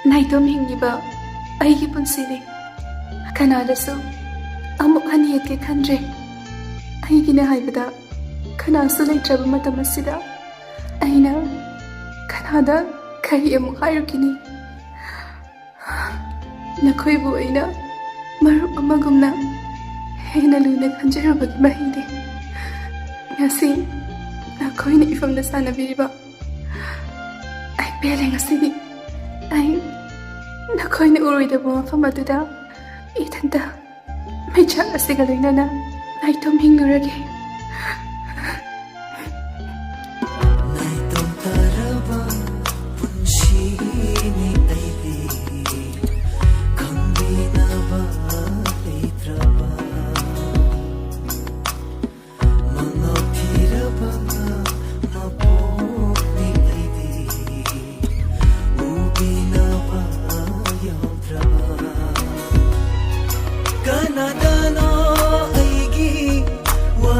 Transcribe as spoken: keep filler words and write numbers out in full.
ꯅꯥꯏꯇꯣꯝ ꯍꯤꯡꯂꯤꯕ ꯑꯩꯒꯤ ꯄꯨꯟꯁꯤꯅꯤ꯫ ꯀꯅꯥꯗꯁꯨ ꯑꯃꯨꯛ ꯍꯟꯅ ꯌꯦꯠꯀꯦ ꯈꯟꯗ꯭ꯔꯦ꯫ ꯑꯩꯒꯤꯅꯦ ꯍꯥꯏꯕꯗ ꯀꯅꯥꯁꯨ ꯂꯩꯇ꯭ꯔꯕ ꯃꯇꯝ ꯑꯁꯤꯗ ꯑꯩꯅ ꯀꯅꯥꯗ ꯀꯔꯤ ꯑꯃꯨꯛ ꯍꯥꯏꯔꯨꯈꯤꯅꯤ? ꯅꯈꯣꯏꯕꯨ ꯑꯩꯅ ꯃꯔꯨꯞ ꯑꯃꯒꯨꯝꯅ ꯍꯦꯟꯅ ꯂꯨꯅ ꯈꯟꯖꯔꯨꯕꯒꯤ ꯃꯍꯩꯅꯤ꯫ ꯉꯁꯤ ꯅꯈꯣꯏꯅ ꯏꯐꯝꯗ ꯁꯥꯟꯅꯕꯤꯔꯤꯕ ꯑꯩ ꯄꯦꯜꯂꯦ ꯉꯁꯤꯗꯤ꯫ ꯑꯩ ꯅꯈꯣꯏꯅ ꯎꯔꯣꯏꯗꯕ ꯃꯐꯝ ꯑꯗꯨꯗ ꯏꯊꯟꯇ ꯃꯩꯆꯥꯛ ꯑꯁꯤꯒ ꯂꯣꯏꯅꯅ ꯅꯥꯏꯇꯣꯝ ꯍꯤꯡꯂꯨꯔꯒꯦ꯫ ꯅꯥꯏꯇꯣꯝ ꯇꯥꯔꯕ ꯄꯨꯟꯁꯤꯅꯤ ꯑꯩꯗꯤ, ꯈꯪꯕꯤꯅꯕ ꯂꯩꯇ꯭ꯔꯕ꯫ ꯃꯉꯥꯎ ꯊꯤꯔꯕ ꯃꯄꯣꯛꯅꯤ ꯑꯩꯗꯤ, ꯎꯕꯤꯅꯕ ꯌꯥꯎꯗ꯭ꯔꯕ꯫ ꯀꯅꯥꯗꯅꯣ ꯑꯩꯒꯤ ꯋꯥ